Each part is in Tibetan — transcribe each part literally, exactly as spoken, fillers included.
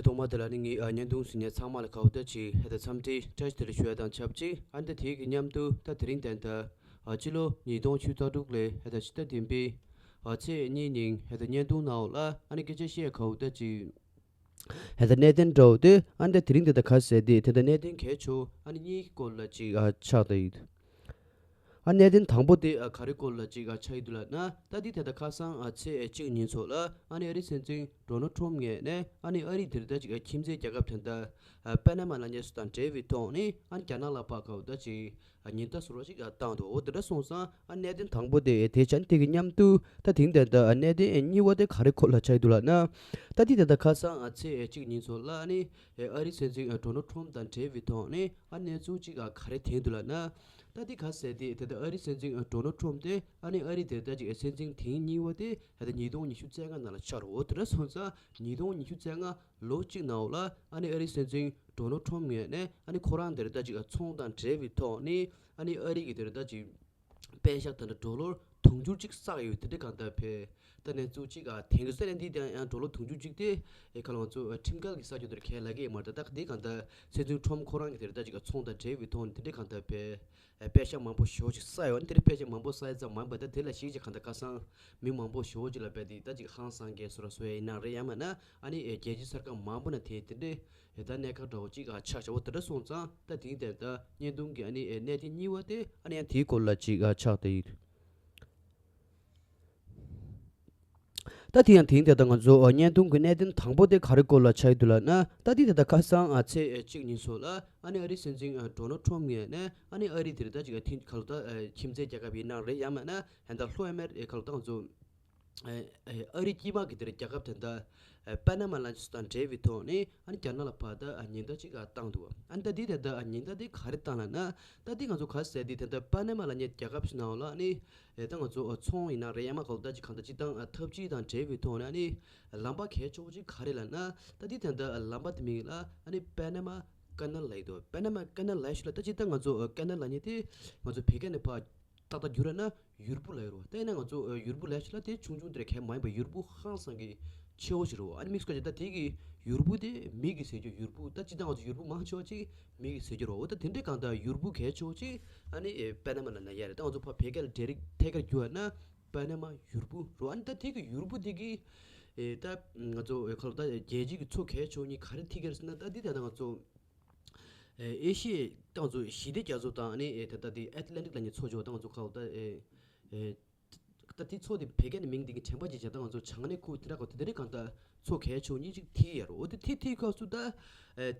ཐོག་མ་དེ་ལ་ནི་ངས་ཨ་བརྙན་ཐུང་གཟིགས་མཁན་ཚང་མ་ལ་གའུ་ད་ཅིག་ཧེ་ད་འཚམས་འདྲི་བཀྲ་ཤིས་བདེ་ལེགས་ཞུ་ཡ་དང་ཆབས་ཅིག་ཨ་ནི་ད་དེའི་གི་མཉམ་དུ་ད་དེ་རིང་ད་ལྟ་ཨ་སྤྱི་ལོ་ཉིས་སྟོང་བཅུ་རྩ་དྲུག་ལོའི་ཧེ་ད་ཕྱི་ཟླ་བདུན་པའི་ཨ་ཚེས་གཉིས་ཉིན་ཧེ་ད་བརྙན་ཐུང་ནང་ལ་ཨ་ནི་སྐད་ཆ་བཤད་གའུ་ད་ཅིག་ཧེ་ད་གནད་དོན་འདྲ་བོ་དེ་ཨ་ནི་ད་དེ་རིང་ད་ལྟ་ག་ཟེར་དེ་དེ་ད་གནད་དོན་གལ་ཆེ་བོ་ཨ་ནི་གཉིས་སྐོར་ལ་ཅིག་ཨ་ཆགས་བསྡད་ཡོད། ཨ་གནད་དོན་དང་པོ་དེ་ཨ་ག་རེ་སྐོར་ལ་ཅིག་ཨ་ཆགས་ཡོད་འདུག་ལབ་ན། ད་འདི་ད་ལྟ་ཁ་སང་ཨ་ཚེས་གཅིག་ཉིན་ཚོ་ལ་ཨ་ནི་ཨ་རིའི་སྲིད་འཛིན་ཌོ་ནལ་ཊམ་ངོས་ནས་ཨ་ནི་ཨ་རི་དེར་ད་ཅིག་ཨ་ཁྱིམ་མཚེས་རྒྱལ་ཁབ་དེ་འདྲ་ཨ་པ་ན་མ་ལབ་མཁན་ཚོ་དང་འབྲེལ་བའི་ཐོག་ནས་ཨ་ནི་རྒྱ་ནག་ལ་ཕར་གའུ་ད་ཅིག་ཨ་ཉེན་བརྡ་ཟེར་བ་ཅིག་ཨ་བཏང་འདུག་འོ་དེ་འདྲ་སོང་ཙང་ཨ་གནད་དོན་དང་པོ་དེ་དེ་བྱས་ནས་དེ་གི་མཉམ་དུ་ད་དེང་ད་ལྟ་ཨ་གནད་དོན་ཨ་གཉིས་པ་དེ་ག་རེ་སྐོར་ལ་ཆགས་ཡོད་འདུག་ལབ་ན། ད་འདི་ད་ལྟ་ཁ་སང་ཨ་ཚེས་གཅིག་ཉིན་ཚོ་ལ་ཨ་ནི་ཨ་རིའི་སྲིད་འཛིན་ཨ་ཌོ་ནལ་ཊམ་དང་འབྲེལ་བའི་ཐོག་ནས་ཨ་གནས་ཚུལ་ཅིག་ཨ་ག་རེ་ཐོན་འདུག་ལབ་ན། ད་འདི་ག་ཟེར་དེ་དེ་ད་ཨ་རིའི་སྲིད་འཛིན་ཨ་ཌོ་ནལ་ཊམ་དེ་ཨ་ནི་ཨ་རི་དེར་ད་ཅིག་ཨ་སྲིད་འཛིན་ཐེངས་གཉིས་པ་དེ་ད་ལྟ་ཉིས་སྟོང་ཉི་ཤུ་རྩ་ལྔ་ནང་ལ་ཆགས་རེད། འོ་དེ་འདྲ་སོང་ཙང་ཉིས་སྟོང་ཉི་ཤུ་རྩ་ལྔ་ལོ་གཅིག་ནང་ལ་ཨ་ནི་ཨ་རིའི་སྲིད་འཛིན་ཌོ་ནལ་ཊམ་ངོས་ནས་ཨ་ནི་ཁོ་རང་དེར་ད་ཅིག་ཨ་ཚོང་དང་འབྲེལ་བའི་ཐོག་ནས་ཨ་ནི་ཨ་རི་གི་དེར་ད་ཅིག་པད་ཤག་དེ་འདྲ་ཌོ་ལར་དུང་ཕྱུར་གཅིག་བསགས་ཡོད། དེ་འདྲ་གང་ལྟར་བས་ད་གནས་ཚུལ་གཅིག་ཨ་ཐེངས་གི་ཟེར་ནས་འདི་དེ་ཡང་ཌོ་ལར་དུང་ཕྱུར་གཅིག་དེ་ཨེ་ཁ་ལོང་ཚོ་ཨ་ཁྲིམས་འགལ་གྱི་ས་ཆ་དེར་ཁས་ལེན་གྱི་ཡོད་མ་རེད། ད་ད་འདི་གང་ལྟར་སྲིད་འཛིན་ཊམ་ཁོ་རང་གི་དེར་ད་ཅིག་ཨ་ཚོང་དང་འབྲེལ་བའི་ཐོག་ནས་དེ་འདྲ་གང་ལྟར་བས་ཨེ་པད་ཤག་མང་པོ་ཞེ་པོ་ཅིག་བསགས་ཡོད། ཨ་ནི་དེ་འདྲ་པད་ཤག་མང་པོ་བསགས་ཡ་ཙམ་མ་ཡིན་པ་ད་དེ་ལ་གཞིགས་ཅིག་གང་ལྟར་ཁ་སང་མི་མང་པོ་ཞེ་པོ་ཅིག་ལ་བས་དེ་ད་ཅིག་ཧང་སང་གས་སོ་ར་སོ་ཡ་ཡིན་ན་རེད། ཡང་མིན་ན་ཨ་ནི་ཨེ་རྒྱལ་སྤྱིའི་གསར་ཁང་མང་པོ་ན་དེ་དེ་འདྲའི་ད་གནད་འགག་འདྲ་བོ་གཅིག་ཨ་ཆགས་བྱ་བོ་དེ་འདྲ་སོང་ཙང་ད་དེང་དེ་ད་བརྙན་ཐུང་གི་ཨ་ནི་ཨེ་གནད་དོན་གཉིས་པ་དེ་ཨ་ནི་ཡང་དེའི་སྐོར་ལ་གཅིག་ཨ་ཆགས་བསྡད་ཡོད། ད་དེ་ཡང་དེང་དེ་ད་ང་ཚོ་ཨ་བརྙན་ཐུང་གི་གནད་དོན་དང་པོ་དེ་ག་རེ་སྐོར་ལ་ཆགས་ཡོད་འདུག་ལབ་ན། ད་དེ་དེ་ད་ཁ་སང་ཨ་ཚེས་ཨེ་གཅིག་ཉིན་ཚོ་ལ་ཨ་ནི་ཨ་རིའི་སྲིད་འཛིན་ཨ་ཌོ་ནལ་ཊམ་ངོས་ནས་ཨ་ནི་ཨ་རི་དེར་ད་ཅིག་ཨ་ཐེངས་ཁ་ལོ་ད་ཨ་ཁྱིམ་མཚེས་རྒྱལ་ཁབ་ཡིན་ན་རེད། ཡང་མིན་ན་ཧན་ད་ལྷོ་ཨ་མེ་རི་ཁ་ལོ་ད་ང་ཚོ་ཨ་ཨ་རི་དཀྱིལ་མ་གི་དེར་རྒྱལ་ཁབ་དེ་འདྲ་ཨ་པ་ན་མ་ལབ་མཁན་ཚོ་དང་འབྲེལ་བའི་ཐོག་ནས་ཨ་ནི་རྒྱ་ནག་ལ་ཕར་ད་ཨ་ཉེན་བརྡ་ཅིག་ཨ་བཏང་འདུག་ཨ་ནི་ད་འདི་དེ་ད་ཨ་ཉེན་བརྡ་དེ་ག་རེ་བཏང་ལབ་ན། ད་འདི་ང་ཚོ་ག་ཟེར་དེ་དེ་འདྲ་པ་ན་མ་ལབ་མཁན་རྒྱལ་ཁབ་ཞིག་ནང་ལ་ཨ་ནི་ཨེ་ད་ང་ཚོ་ཨ་ཚོང་ཡིན་ན་རེད། ཡང་མིན་ན་ཁ་ལོ་ད་ཅིག་གང་ལྟར་སྤྱིར་བཏང་ཨ་ཐབས་ཇུས་དང་འབྲེལ་བའི་ཐོག་ནས་ཨ་ནི་ལམ་པ་གལ་ཆེ་བོ་ཅིག་ག་རེ་ལབ་ན། ད་འདི་དེ་འདྲ་ཨ་ལམ་པ་དེ་མིང་ལ་ཨ་ནི་པ་ན་མ་ཀ་ནལ་ལབ་ཡོད་འདུག་པ་ན་མ་ཀ་ནལ་ལབ་ཤུལ་ལ་ད་སྤྱིར་བཏང་ང་ཚོ་ཨ་ཀ་ནལ་ལབ་མཁན་དེ་ང་ཚོ་བོད་སྐད་ནས་ཕར་ཏག་ཏག་བསྒྱུར་ན་ཡུར་བུ་ལབ་ཡོད་རེད་པ། ད་ཡིན་ན་ང་ཚོ་ཨ་ཡུར་བུ་ལབ་ཤུལ་ལ་དེ་ཆུང་ཆུང་དེ་འདྲ་གང་ཡང་མ་ཡིན་པ་ཡུར་བུ་ཧང་སང་གི་ཆེ་བོ་ཞིག་རེད་པ། ཨ་ནི་དམིགས་སུ་བཀར་བྱས་ད་དེ་གི་ཡུར་བུ་དེ་མི་གིས་ཟེར་རྒྱུ་ཡུར་བུ། ད་སྤྱིར་བཏང་ང་ཚོ་ཡུར་བུ་མང་ཆེ་བ་ཅིག་མི་གིས་ཟེར་རྒྱུ་རེད་པ། འོ་ད་དེ་འདྲའི་གང་ལྟར་ཡུར་བུ་གལ་ཆེ་བོ་ཅིག་ཨ་ནི་ཨེ་པ་ན་མ་ལབ་ན་ཡག་རེད། ད་ང་ཚོ་ཕར་བོད་སྐད་ལ་ཌའི་རེག་ཊི་ཐད་ཀར་བསྒྱུར་བ་ན་པ་ན་མ་ཡུར་བུ་རེད་པ། ཨ་ནི་ད་དེ་གི་ཡུར་བུ་དེ་གི་ཨེ་ད་ང་ཚོ་ཨེ་ཁ་ལོ་ད་རྒྱལ་སྤྱི་གི་མཚོ་གལ་ཆེ་བོ་གཉིས་ག་རེ་འཐད་ཀྱི་རེད་ཟེར་ན། ད་འདི་ད་ལྟ་ང་ཚོ་ཨེ་ཨེ་ཤི་ཡའི་ད་ང་ཚོ་ཞི་བདེ་རྒྱ་མཚོ་དང་ཨ་ནི་ཨེ་ད་ལྟ་དེ་ཨེ་ཊ་ལན་ཊིག་ལབ་མཁན་མཚོ་ཆེ་བ་ད་ང་ཚོ་ཁ་ལོ་ད་ཨེ་ཨེ་ད་དེ་མཚོ་དེ་བོད་སྐད་ནས་མིང་དེ་གི་དྲན་པ་ཅིག་བྱས་ད་ང་ཚོ་བྱང་ནས་ཁུ་དེ་འདྲ་གོ་དེ་འདྲའི་གང་ལྟར་མཚོ་གལ་ཆེ་བོ་གཉིས་ཅིག་འཐད་ཀྱི་ཡོད་རེད། འོ་དེ་འཐད་འཐད་སྐབས་སུ་ད་ཨེ་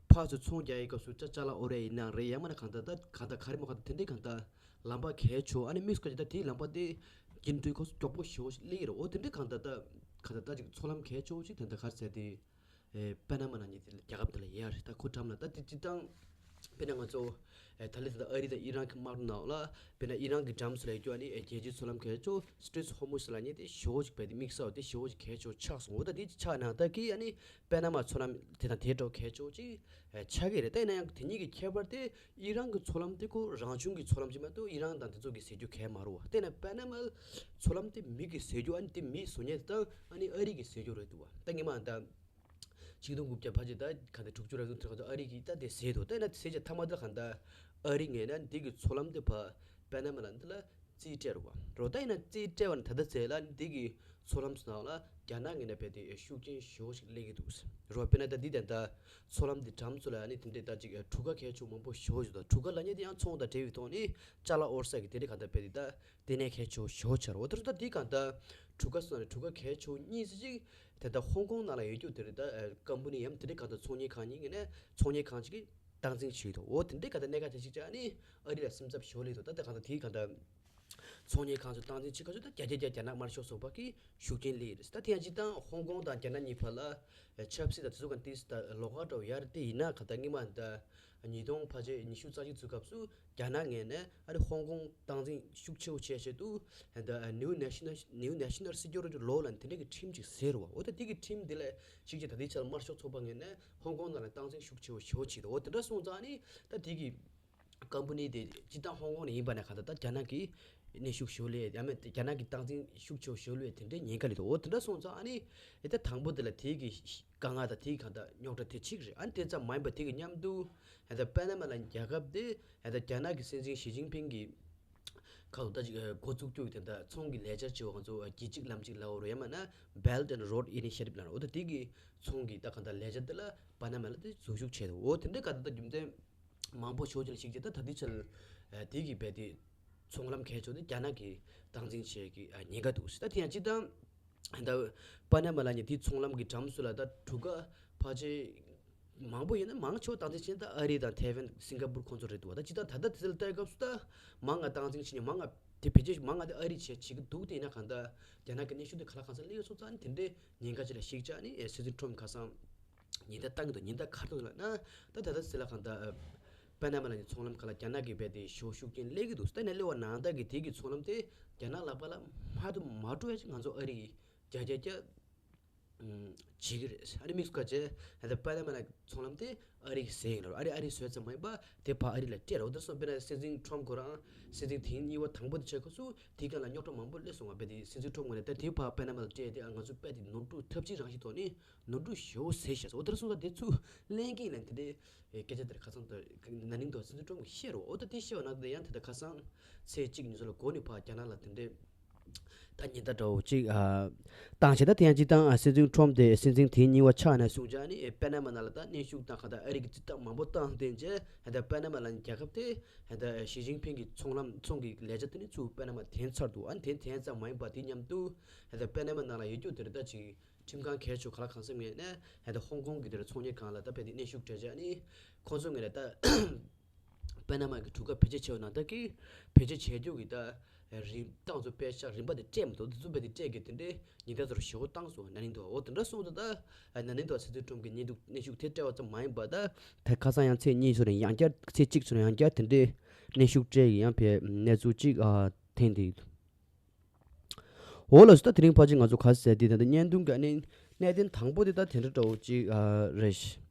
ཕར་ཚུར་ཚོང་རྒྱག་ཡའི་སྐབས་སུ་ཅ་ཅ་ལག་དབོར་ཡ་ཡིན་ན་རེད། ཡང་མིན་ན་གང་ལྟར་ད་གང་ལྟར་ག་རེ་མོ་གང་ལྟར་དེ་འདྲའི་གང་ལྟར་ལམ་པ་གལ་ཆེ་བོ། ཨ་ནི་དམིགས་སུ་བཀར་བྱས་ད་དེའི་ལམ་པ་དེ་འགྲིམ་འགྲུལ་སྐབས་སུ་མགྱོགས་པོ་ཞེ་པོ་ཅིག་སླེབས་ཀྱི་རེད། འོ་དེ་འདྲའི་གང་ལྟར་ད་གང་ལྟར་ད་ཅིག་མཚོ་ལམ་གལ་ཆེ་བོ་ཅིག་དེ་འདྲ་ག་རེ་ཟེར་དེ། ཨེ་པ་ན་མ་ལབ་མཁན་དེ་རྒྱལ་ཁབ་དེ་ལ་ཡོད་རེད། ད་ཁོ་འགྲམ་ལ་ད་དེ་སྤྱིར་བཏང་དཔེར་ན་ང་ཚོ་ཨེ་ད་ལྟ་ད་ཨ་རི་དང་ཨི་རན་གྱི་དམག་འཁྲུག་ནང་ལ་དཔེར་ན་ཨི་རན་གྱི་འགྲམ་སུ་ལ་ཡོད་རྒྱུ་ཨ་ནི་ཨེ་རྒྱལ་སྤྱིའི་མཚོ་ལམ་གལ་ཆེ་བོ་སི་ཊྲེཊ་ཧོར་མུ་ཛི་ལབ་མཁན་དེ་ཞེ་པོ་ཅིག་བས་དེ་དམིགས་བསལ་བ་དེ་ཞེ་པོ་ཅིག་གལ་ཆེ་བོ་ཆགས་སོང་། འོ་ད་དེ་ཆགས་ནའང་ད་གི་ཨ་ནི་པ་ན་མ་མཚོ་ལམ་དེ་དང་དེ་འདྲ་བོ་གལ་ཆེ་བོ་ཅིག་ཨེ་ཆགས་ཀྱི་རེད། ད་ཡིན་ན་ཡང་དེ་གཉིས་ཀྱི་ཁྱད་པར་དེ་ཨི་རན་གྱི་མཚོ་ལམ་དེ་ཁོ་རང་བྱུང་གི་མཚོ་ལམ་ཅིག་མ་གཏོགས་ཨི་རན་དང་དེ་ཚོ་གིས་ཟེར་རྒྱུ་གང་ཡང་མ་རེད་པ། དེ་ན་པ་ན་མ་མཚོ་ལམ་དེ་མི་གིས་ཟེར་རྒྱུ་ཨ་ནི་དེ་མིས་བཟོ་མཁན་དེ་དང་ཨ་ནི་ཨ་རི་གིས་ཟེར་རྒྱུ་རེད་འདུག་པ། ད་སྔོན་མ་ད་ཆིག་སྟོང་དགུ་བརྒྱ་ཕལ་ཆེར་ད་ག་འདྲ་དྲུག་ཅུ་རེ་གསུམ་དེར་ཁོ་ཚོ་ཨ་རི་གིས་ད་དེ་ཟེར་འདུག་ད་ཡིན་ན་ཟེར་བྱས་མཐའ་མ་དེ་ལ་གང་ལྟར་ཨ་རི་ངོས་ནས་འདི་གི་མཚོ་ལམ་དེ་ཕར་པ་ན་མ་ལ་འདི་ལ་རྩིས་སྤྲད་རེད་པ། རོ་ད་ཡིན་ན་རྩིས་སྤྲད་པ་ནི་ད་ལྟ་ཚེ་ལ་འདི་གི་མཚོ་ལམ་ཚོ་ནང་ལ་རྒྱ་ནག་ངོས་ནས་རྦད་དེ་ཤུགས་རྐྱེན་ཞེ་པོ་ཞིག་སླེབས་ཀྱི་འདུག་རོ་དཔེར་ན་ད་འདི་ད་ལྟ་མཚོ་ལམ་འདི་འགྲམ་ཚོ་ལ་ནི་དེ་འདྲའི་ད་ཅིག་གྲུ་ཁ་གལ་ཆེ་མང་པོ་ཞེ་པོ་ཞིག་འདུག་གྲུ་ཁ་ལབ་མཁན་དེ་ཡང་ཚོང་དང་འབྲེལ་བའི་ཐོག་ནས་ཅ་ལག་དབོར་ས་གི་དེ་འདྲའི་གང་ལྟར་རྦད་དེ་ད་ལྟེ་གནས་གལ་ཆེ་ཞེ་པོ་ཆགས་རེད། འོ་དེ་ད་འདི་གང་ལྟར་གྲུ་ཁ་སོགས་ནས་གྲུ་ཁ་གལ་ཆེ་གཉིས་ཙམ་ཅིག་དེ་ལྟར་ཧོང་ཀོང་ནང་ལ་ཡོད་རྒྱུ་དེ་རེད། ད་ཀམ་པ་ནི་ཡང་དེ་འདྲའི་གང་ལྟར་ཚོང་གཉེར་ཁང་གཉིས་ངོས་ནས་ཚོང་གཉེར་ཁང་ཅིག་གིས་སྟངས་འཛིན་བྱེད་ཀྱི་འདུག་འོ་དེ་འདྲའི་གང་ལྟར་གནད་འགག་ཅན་ཞིག་ཅིག་ཨ་ནི་ཨ་རི་ལ་སེམས་འཚབ་ཞེ་པོ་སླེབས་འདུག་ད་ལྟ་གང་ལྟར་དེའི་གང་ལྟར་ཚོང་གཉེར་ཁང་ཚོས་སྟངས་འཛིན་བྱེད་ཁ་ཚོད་ད་བརྒྱ་ཆ་བརྒྱ་རྒྱ་ནག་དམར་ཤོག་ཚོགས་པ་གིས་ཤུགས་རྐྱེན་སླེབས་ཡོད་རེད། ད་དེ་ཡང་སྤྱིར་བཏང་ཧོང་ཀོང་དང་རྒྱ་ནག་གཉིས་བར་ལ་ཆབ་སྲིད་དང་དེ་ཚོ་ད་ལོགས་ཀ་འདྲ་བོ་ཡོད་རེད། དེ་ཡིན་ན་གང་ལྟར་སྔོན་མ་ད་ཉིས་སྟོང་ཕལ་ཆེར་ཉི་ཤུ་རྩ་གཅིག་ཚོའི་སྐབས་སུ་རྒྱ་ནག་ངོས་ནས་ཨ་ནི་ཧོང་ཀོང་སྟངས་འཛིན་ཤུགས་ཆེ་བོ་བྱས་བྱས་འདུག་ད་ནིའུ་ནེ་ཤི་ནལ་ནིའུ་ནེ་ཤི་ནལ་སི་ཀིའུ་རི་ཊི་ལོ་ལབ་དེ་འདྲ་གི་ཁྲིམས་ཅིག་ཟེར་བ། འོ་ད་དེ་གི་ཁྲིམས་དེ་ལ་གཞིགས་བྱས་ད་ལྟའི་ཆར་དམར་ཤོག་ཚོགས་པ་ངོས་ནས་ཧོང་ཀོང་ནང་ལ་སྟངས་འཛིན་ཤུགས་ཆེ་བོ་ཞེ་པོ་བྱས་འདུག་འོ་དེ་འདྲ་སོང་ཙང་ཨ་ནི་ད་དེ་གི་ཀམ་པ་ནི་དེ་སྤྱིར་བཏང་ཧོང་ཀོང་ནས་ཡིན་པ་ན་གང་ལྟར་ད་རྒྱ་ནག་གི་གནོན་ཤུགས་ཞེ་པོ་སླེབས་ཡ་མེད། རྒྱ་ནག་གི་སྟངས་འཛིན་ཤུགས་ཆེ་བོ་ཞེ་པོ་སླེབས་ཡ་དེ་འདྲའི་ཉེན་ཁ་སླེབས་འདུག་འོ་དེ་འདྲ་སོང་ཙང་ཨ་ནི་ད་དང་པོ་དེ་ལ་དེ་གི་ དཀའ་ངལ་དང་དེའི་གང་ལྟར་རྙོག་དྲ་དེ་གཅིག་རེད། ཨ་ནི་དེ་ཙམ་མ་ཡིན་པ་དེ་གི་མཉམ་དུ་ཧེ་ད་པ་ན་མ་ལ་རྒྱལ་ཁབ་དེ་ཧེ་ད་རྒྱ་ནག་གི་སྲིད་འཛིན་ཞི་ཅིན་ཕིང་གི་ཁ་ལོ་ད་ཅིག་འགོ་བཙུགས་རྒྱུ་གི་དེ་འདྲ་ཚོང་གི་ལས་འཆར་ཆེ་བ་ང་ཚོ་རྒྱལ་གཅིག་ལམ་གཅིག་ལབ་འོ་རེད། ཡང་མིན་ན་Belt and Road Initiative ལབ་འོ་ད་དེ་གི་ཚོང་གི་ད་གང་ལྟར་ལས་འཆར་དེ་ལ་པ་ན་མ་ལ་དེ་འཛུལ་ཞུགས་བྱས་འདུག་འོ་དེ་འདྲའི་ག་ད་ད་རྒྱུ་མཚན་མང་པོ་ཞོ་ཅིག་ལ་ཞིག་ཅེ་ད་ད་དུས་ཚོད་དེ་གི་བས་དེ་ཚོང་ལམ་གལ་ཆེ་དེ་རྒྱ་ནག་གི་སྟངས་འཛིན་བྱེད་ཀྱི་ཉེན་ཁ་འདུག་ད་དེ་ཡང་སྤྱི་བཏང་ད་པ་ན་མ་ལ་ནི་དེ་ཚོང་ལམ་གྱི་འགྲམ་སུ་ལ་ད་གྲུ་ཁ་ཕལ་ཆེར་མང་པོ་ཡིན་ན་མང་ཆེ་བ་སྟངས་འཛིན་བྱེད་ད་ཨ་རི་དང་ཐའེ་ཝན་སིང་ག་པུར་ཁོང་ཚོ་རེད་འདུག་ད་སྤྱི་བཏང་ད་ལྟ་དེ་ཚོ་ལ་ལྟ་སྐབས་སུ་ད་མང་ང་སྟངས་འཛིན་བྱེད་ནི་མང་ང་དེ་བེད་སྤྱོད་མང་ང་དེ་ཨ་རི་བྱེད་བྱེད་ཀྱི་འདུག་དེ་ཡིན་ན་གང་ལྟར་རྒྱ་ནག་གི་གནོན་ཤུགས་དེ་ག་ལ་གང་ས་སླེབས་ཡོད་སོང་ཙང་ནི་དེ་འདྲའི་ཉེན་ཁ་ཅིག་ལ་ཞིག་ཅག་ནི་སྲིད་འཛིན་ཁྲོམ་ཁ་སང་ཉེན་བརྡ་བཏང་གི་འདུག་ཉེན་བརྡ་ག་རེ་བཏང་འདུག་ལབ་ན། ད་ད་ལྟ་ཟེར་ལ་གང་ལྟར་པ་ན་མ་ལ་ནི་ཚོང་ལམ་ཁག་ལ་རྒྱ་ནག་གི་བས་དེ་ཞོ་ཤུགས་རྐྱེན་སླེབས་ཀྱི་འདུག་ད་ནས་སླེབས་པ་ནང་ལྟར་གི་དེ་གི་ཚོང་ལམ་དེ་རྒྱ་ནག་ལག་པ་ལ་མ་གཏོགས་མ་སྤྲོད་ཡ་ཅིག་ང་ཚོ་ཨ་རི་གི་རྒྱ་རྒྱ་རྒྱ་བྱེད་ཀྱི་རེད། ཨ་ནི་དམིགས་སུ་བཀར་བྱས་ད་ལྟ་པ་ན་མ་ལ་ཚོང་ལམ་དེ་ཨ་རི་གི་ཟས་ཡིན་རོ། ཨ་རི་ཨ་རི་བཟོས་ཙམ་མ་ཡིན་པ་དེ་ཕར་ཨ་རི་ལ་སྤྲད་རོ། དེར་སོང་དཔེར་ན་སྲིད་འཛིན་ཁྲོམ་ཁོ་རང་སྲིད་འཛིན་དེ་ཉིན་གཉིས་པ་དང་པོ་དེ་བྱས་ཁོ་ཚོ་དེའི་སྒང་ལ་རྙོག་དྲ་མང་པོ་སླེབས་སོང་བ་བས་དེ་སྲིད་འཛིན་ཁྲོམ་ངོས་ནས་ད་དེ་ཕར་པ་ན་མ་ལ་སྤྲད་དེ་ཨ་ང་ཚོ་དཔེ་དེ་ནོར་འཁྲུལ་ཐབས་ཇུས་རང་བཞིན་ཐོག་ནས་ནོར་འཁྲུལ་ཞེ་པོ་བཟོས་བཞག་སོང་། དེར་སོང་ཙང་དེ་ཚུར་ལེན་གྱི་ཡིན་ལབ་དེ་འདྲའི་སྐད་ཆ་དེར་ཁ་སང་དུ་ན་ནིང་དུ་སྲིད་འཛིན་ཁྲོམ་གྱིས་བཤད་རོ། འོ་ད་དེ་བཤད་པ་ན་དེ་ཡང་དེ་ད་ཁ་སང་ཚེས་གཅིག་ཉིན་ཚོ་ལ་འགོ་ནས་ཕར་རྒྱ་ནག་ལ་དེ་འདྲའི་ད་ཉེན་བརྡ་འདྲ་བོ་གཅིག་ཨ་བཏང་བྱས། ད་དེ་ཡང་སྤྱིར་བཏང་ཨ་སྲིད་འཛིན་ཁྲོམ་དེ་སྲིད་འཛིན་དེ་གཉིས་པ་ཆགས་ནས་བཟུང་བྱས་ནི་པ་ན་མ་ནང་ལ་ད་གནོན་ཤུགས་དང་ག་ད་ཨ་རི་གི་རྩིས་སྟངས་མང་པོ་བཏང་བསྟན་བྱས་ད་པ་ན་མ་ལ་ནི་རྒྱལ་ཁབ་དེ་ད་ཞི་ཅིན་ཕིང་གི་ཚོང་ལམ་ཚོང་གི་ལས་འཆར་དེ་ནི་ཚུར་པ་ན་མ་འཐེན་ཚར་འདུག་ཨ་ནི་དེ་འཐེན་ཙམ་མ་ཡིན་པ་དེ་མཉམ་དུ་ད་པ་ན་མ་ནང་ལ་ཡོད་རྒྱུ་དེ་རེད། ད་ཅིག་ཁྲིམས་ཁང་གལ་ཆེ་ག་ལ་གང་འཚམ་ངོས་ནས་ཧེ་ད་ཧོང་ཀོང་གི་དེར་ཚོང་གཉེར་ཁང་ལ་ད་ཕེ་དེ་གནོན་ཤུགས་སྤྲད་བྱས་ནི་ཁོང་ཚོ་ངོས་ནས་ད་པ་ན་མ་གི་གྲུ་ཁ་བེད་སྤྱོད་བྱས་པ་ན་ད་གི་བེད་སྤྱོད་བྱས་རྒྱུ་གི་ད་རིན་ཏང་ཚོ་པད་ཤག་རིན་པ་དེ་སྤྲད་མི་ཐུབ། དེ་ཚོ་ཕེ་དེ་སྤྲད་གི་དེ་འདྲའི་ཉེན་བརྡ་ཚོར་ཞེ་པོ་བཏང་སོང་། ན་ནིང་དུ་འོ་དེ་འདྲ་སོང་དུ་ད་ན་ནིང་དུ་སྲིད་འཛིན་ཁྲོམ་གི་གནོན་ཤུགས་དེ་སྤྲད་པ་ཙམ་མ་ཡིན་པ་ད་ད་ཁ་སང་ཡང་ཚེས་གཉིས་ཚོ་ནས་ཡང་བསྐྱར་ཚེས་གཅིག་ཚོ་ནས་ཡང་བསྐྱར་དེ་འདྲའི་གནོན་ཤུགས་སྤྲད་གི་ཡང་ཕེ་གནས་ཚུལ་གཅིག་ཨ་ཐེངས་དེ། འོ་ལགས་སོ། ད་དེ་རིང་ཕལ་ཆེར་ང་ཚོ་ག་ཟེར་དེ་ད་ལྟ་བརྙན་ཐུང་གི་ཨ་ནི་གནད་དོན་དང་པོ་དེ་ད་དེ་འདྲ་འདྲ་བོ་ཅིག་ཨ་རེད།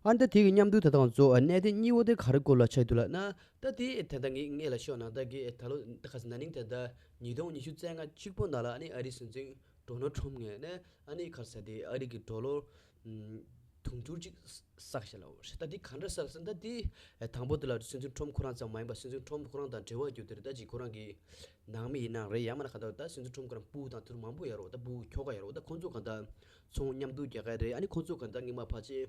ཨ་ནི་ད་དེ་གི་མཉམ་དུ་ད་ལྟ་ང་ཚོ་ཨ་གནད་དོན་གཉིས་པ་དེ་ག་རེ་སྐོར་ལ་ཆགས་འདུག་ལབ་ན། ད་དེ་ད་ལྟ་ངས་སྔས་ལ་ཤོད་ན་ད་གི་ད་ལོ་ད་ག་ཟེར་ན་ནིང་ད་ལྟ་ཉིས་སྟོང་ཉི་ཤུ་རྩ་ལྔ་གཅིག་པོ་ནང་ལ་ཨ་ནི་ཨ་རི་སྲིད་འཛིན་ཌོ་ནལ་ཊམ་ངོས་ནས་ཨ་ནི་ག་ཟེར་དེ་ཨ་རི་གི་ཌོ་ལར་དུང་ཕྱུར་གཅིག་བསགས་ཤག་ལབ་པ་རེད། ད་འདི་ག་འདྲ་བསགས་ཟེར་ན་ད་འདི་དང་པོ་དེ་ལ་སྲིད་འཛིན་ཁྲོམ་ཁོ་རང་ཙམ་མ་ཡིན་པར་སྲིད་འཛིན་ཁྲོམ་ཁོ་རང་དང་འབྲེལ་བ་ཡོད་དེ་རེད། ད་ཅིག་ཁོ་རང་གི་ནང་མི་ཡིན་ན་རེད། ཡང་མིན་ན་གང་ལྟར་ད་སྲིད་འཛིན་ཁྲོམ་ཁོ་རང་སྤུ་གུ་དང་དེ་ཚོ་མང་པོ་ཡོད་རེད། ད་སྤུ་གུ་ཁྱོ་ག་ཡོད་རེད། ད་ཁོང་ཚོ་གང་ལྟར་ཚོང་མཉམ་དུ་རྒྱག་གི་རེད། ཨ་ནི་ཁོང་ཚོ་གང་ལྟར་སྔོན་མ་ཕལ་ཆེར་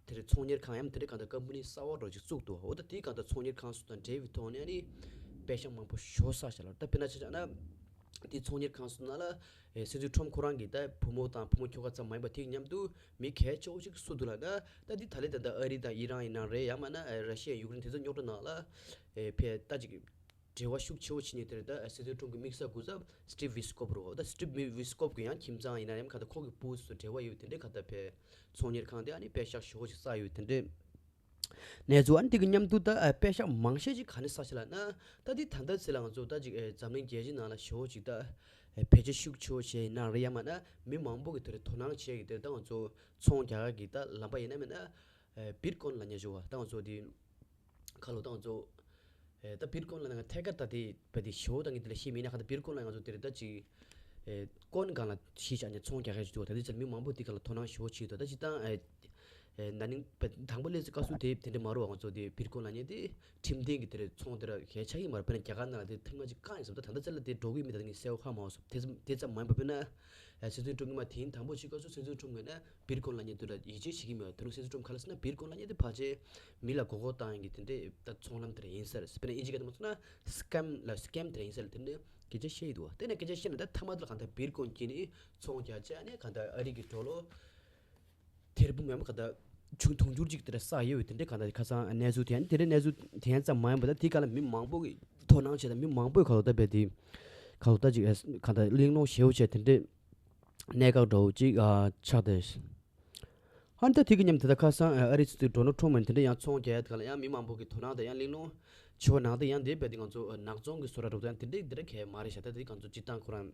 དེ་རེད་ཚོང་གཉེར་ཁང་ཡང་དེ་རེད་གང་ལྟར་ཀམ་པ་ནི་གསར་པ་འདྲ་ཅིག་བཙུགས་འདུག་འོ་ད་དེའི་གང་ལྟར་ཚོང་གཉེར་ཁང་སུ་དང་འབྲེལ་བའི་ཐོག་ནས་ཨ་ནི་པད་ཤག་མང་པོ་ཞོ་བསགས་ཤག་ལབ། ད་དཔེར་ན་ཆ་བཞག་ན་དེ་ཚོང་གཉེར་ཁང་སུ་ནང་ལ་ཨེ་སྲིད་འཛིན་ཁྲོམ་ཁོ་རང་གི་ད་བུ་མོ་དང་བུ་མོ་ཁྱོ་ག་ཙམ་མ་ཡིན་པ་དེ་མཉམ་དུ་མི་གལ་ཆེ་བོ་ཞིག་སུ་འདུག་ལབ་ན། ད་འདི་ད་ལེ་ད་ད་ཨ་རི་དང་ཨི་རན་ཡིན་ན་རེད། ཡང་མིན་ན་ཨེ་ར་ཤི་ཡ་ཡུཀ་རེན་དེ་ཚོ་རྙོག་དྲ་ནང་ལ་ཨེ་ཕེ་ད་ཅིག་འབྲེལ་བ་ཤུགས་ཆེ་བོ་བྱེད་མཁན་དེ་རེད། ད་སྲིད་འཛིན་ཁྲོམ་གྱི་དམིགས་བསལ་སྐུ་ཚབ་སི་ཊིབ་ཝི་སི་ཀོབ་རེད། ད་སི་ཊིབ་ཝི་སི་ཀོབ་གི་ཡང་ཁྱིམ་ཚང་ཡིན་ན་ཡང་ག་ད་ཁོ་གི་སྤུ་གུ་ཚོ་འབྲེལ་བ་ཡོད་དེ་འདྲའི་ག་ད་ཕེ་ཚོང་གཉེར་ཁང་དེ་ཨ་ནི་པད་ཤག་ཞོ་ཞིག་བསགས་ཡོད་དེ་འདྲའི་གནས་ཚུལ། ཨ་ནི་དེ་གི་མཉམ་དུ་ད་ཨ་པད་ཤག་མང་ཤས་ཅིག་ག་ནས་བསགས་ཤག་ལབ་ན། ད་འདི་ད་ལྟ་ཚེ་ལ་ང་ཚོ་ད་ཅིག་ཨེ་འཛམ་གླིང་རྒྱལ་སྤྱི་ནང་ལ་ཞེ་པོ་ཅིག་ད་ཨེ་བེད་སྤྱོད་ཤུགས་ཆེ་བོ་བྱས་ཡིན་ན་རེད། ཡང་མིན་ན་མི་མང་པོ་གི་དེ་རེད་དོ་སྣང་བྱས་ཀྱི་དེ་རེད། ད་ང་ཚོ་ཚོང་རྒྱག་གི་ད་ལམ་པ་ཡིན་ན་མིན་ན་ཨེ་བིཊ་ཀོན་ལབ་མཁན་ཞུ་བ་ད་ང་ཚོ་དེ་ག་ལོ་ད་ང་ཚོ་ཨེ་ད་བིཊ་ཀོན་ལབ་ན་ང་ཐད་ཀར་ད་དེ་བས་དེ་ཞེ་པོ་ད་ངས་དེ་ལ་ཤེས་མེད་ན། ག་ད་བིཊ་ཀོན་ལབ་ང་ཚོ་དེ་རེད་ད་ཅིག་ཨེ་ཀོན་སྒང་ལ་གཞི་བཞག་ནས་ཚོང་རྒྱག་མཁན་ཞིག་འདུག་ད་དེ་ཚོར་མི་མང་པོ་དེ་ག་ལ་དོ་སྣང་ཞེ་པོ་བྱེད་འདུག་ད་སྤྱིར་བཏང་ཨེ་ཨེ་ན་ནིང་དང་པོ་སླེབས་ཚེ་སྐབས་སུ་དེ་དེ་འདྲ་མ་རུ་བ་ང་ཚོ་དེ་བིཊ་ཀོན་ལབ་མཁན་དེ་ཁྲིམས་མཐུན་གྱི་དེ་རེད་ཚོང་དེ་ར་གལ་ཆགས་ཀྱི་མ་རེད། དཔེར་ན་རྒྱ་གར་ནང་ལ་དེ་ཐེངས་མ་གཅིག་བཀག་ཡིན་བསམ། ད་ད་ལྟ་ཚེ་ལ་དེ་འགྲོ་གི་མེད། ད་ངས་གསལ་པོ་ཧ་མ་བ་སོང་། དེ་ཙམ་དེ་ཙམ་མ་ཡིན་པ་དཔེར་ན་ཨེ་སྲིད་འཛིན་ཁྲོམ་གྱི་མ་དེ་ཡིན་དང་པོ་བྱེད་སྐབས་སུ་སྲིད་འཛིན་ཁྲོམ་ངོས་ནས་བིཊ་ཀོན་ལབ་མཁན་དེ་ལ་ཡིད་ཆེས་བྱེད་ཀྱི་མེད་པ། དེ་རིང་སྲིད་འཛིན་ཁྲོམ་ག་ལ་ཟེར་ན་བིཊ་ཀོན་ལབ་མཁན་དེ་ཕལ་ཆེར་མི་ལ་མགོ་སྐོར་བཏང་ཡིན་གྱི་དེ་འདྲའི་ད་ཚོང་ལམ་དེ་ར་ཡིན་ས་རེད། དཔེར་ན་ཨིན་ཇི་སྐད་དུ་མ་སོང་ན་སི་ཀེམ་ལ་སི་ཀེམ་དེ་ར་ཡིན་ས་རེད། དེ་འདྲའི་སྐད་ཆ་བཤད་ཡི་འདུག་བ། དེ་ནས་སྐད་ཆ་བཤད་ན་ད་མཐའ་མ་དེ་ལ་གང་ལྟར་བིཊ་ཀོན་གྱིས་ནི་ཚོང་རྒྱག་བྱས་ནས་གང་ལྟར་ཨ་རི་གི་ཌོ་ལར་ཐེར་འབུམ་ཡང་གང་ལྟར་ཆུང་དུང་ཕྱུར་གཅིག་དེ་འདྲ་བསགས་ཡོད་པའི་དེ་འདྲའི་གང་ལྟར་ཁ་སང་གནས་ཚུལ་དེ་ཡང་དེ་འདྲའི་གནས་ཚུལ་དེ་ཡང་ཙམ་མ་ཡིན་པ་ད་དེའི་སྐབས་ལ་མི་མང་པོ་གིས་དོ་སྣང་བྱས་དང་མི་མང་པོས་ག་ལོ་ད་བས་དེ་ག་ལོ་ད་ཅིག་གང་ལྟར་གླེང་སློང་ཞེ་པོ་བྱས་དེ་འདྲའི་གནད་འགག་འདྲ་བོ་ཅིག་ཨ་ཆགས་ཏེ། ཨ་ནི་ད་དེ་གི་མཉམ་དེ་ད་ཁ་སང་ཨ་རི་སྲིད་འཛིན་ཌོ་ནལ་ཊམ་ཕ་དེ་འདྲ་ཡང་ཚོང་རྒྱག་ཡ་དེ་ག་ལ་ཡང་མི་མང་པོ་གི་དོ་སྣང་དང་ཡང་གླེང་སློང་ཆེ་བ་གནང་སྟེ་ཡང་དེ་བས་དེ་ང་ཚོ་ནག་ཚོང་གི་བཟོ་གྲྭ་འགྲོ་དང་དེ་འདྲ་དེ་འདྲ་གས་མ་རེད་ཤག་ད་དེ་ང་ཚོ་སྤྱིར་བཏང་ཁོ་རང་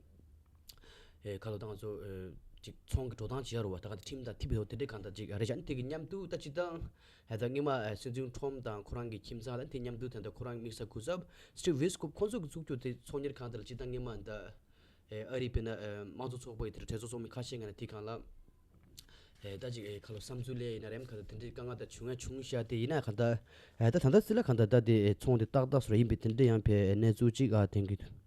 ཨེ་ག་ལོ་ད་ང་ཚོ་ཨེ་ཅིག་ཚོང་གི་འགྲོ་སྟངས་བྱེད་ཡ་རུ་བ་ད་ག་དེ་ཁྲིམས་དང་མཐུན་པའི་ཐོག་དེ་འདྲ་གང་ལྟར་ཅིག་རེད་ཤག་ཨ་ནི་དེ་གི་མཉམ་དུ་ད་སྤྱིར་བཏང་ཨེ་ད་སྔོན་མ་ཨེ་སྲིད་འཛིན་ཊམ་ཕ་དང་ཁོ་རང་གི་ཁྱིམ་ཚང་ད་དེ་མཉམ་དུ་ད་ལྟ་ཁོ་རང་དམིགས་བསལ་སྐུ་ཚབ་སི་ཊིབ་ཝི་སི་ཀོབ་ཁོང་ཚོ་གི་བཙུགས་རྒྱུ་དེ་ཚོང་གཉེར་ཁང་དེ་ལ་སྤྱིར་བཏང་སྔོན་མ་ད། ཨེ་ཨ་རིའི་དཔེར་ན་ཨེ་དམངས་གཙོ་ཚོགས་པའི་དེར་གྲོས་ཚོགས་ཚོགས་མི་ཁ་ཤས་ངོས་ནས་དེའི་སྒང་ལ་ ཨེ་ད་ཅིག་ཨེ་ཁ་ལོ་བསམ་ཚུལ་ལས་ཡིན་ན་རེམ་ག་ད་དེ་འདྲའི་དཀའ་ངལ་ད་བྱུང་ཡ་བྱུང་ཤག་དེ་ཡིན་ན་ག་ད་ཨེ་ད་ད་ད་སི་ལ་ག་ད་ད་དེ་ཨེ་ཚོང་དེ་ཏག་ཏག་སོ་ར་ཡིན་པའི་དེ་འདྲ་ཡང་བའི་གནས་ཚུལ་ཅིག་ཨ་དེང་གི་དུས།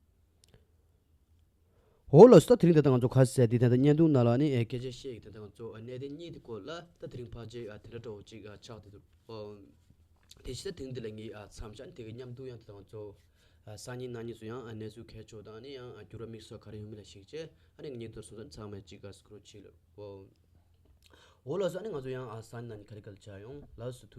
འོ་ལགས་སོ། ད་དེ་རིང་ད་ལྟ་ང་ཚོ་ག་ཟེར་དེ་ད་ལྟ་བརྙན་ཐུང་ནང་ལ་ནི་ཨེ་སྐད་ཆ་བཤད་ཀྱི་ད་ལྟ་ང་ཚོ་ཨ་གནད་དོན་གཉིས་དེ་སྐོར་ལ་ད་དེ་རིང་ཕལ་ཆེར་ཨ་དེ་འདྲ་འདྲ་བོ་ཅིག་ཨ་ཆགས་བསྡད་འདུག་ཨོ། དེ་བཞིན་ད་དེ་རིང་འདི་ལ་ངས་ཨ་མཚམས་བཞག་ནས་དེ་གི་མཉམ་དུ་ཡང་ད་ལྟ་ང་ཚོ་ཨ་སང་ཉིན་གནངས་ཉིན་སུ་ཡང་ཨ་གནས་ཚུལ་གལ་ཆེ་བ་དང་ནི་ཡང་ཨ་འགྱུར་བ་དམིགས་བསལ་ག་རེ་ཡོང་མིན་ལ་གཞིགས་བྱས་ཨ་ནི་ངས་ཉིན་ཐོ་སོང་ཙང་ཚང་མས་ཅིག་ཨ་སྐུ་རོགས་བྱེད་ལ་ཨོ། འོ་ལགས་སོ། ཨ་ནི་ང་ཚོ་ཡང་ཨ་སང་ཉིན་གནངས་ཉིན་ག་རེ་ག་རེ་བྱ་ཡོང་ལགས་སོ།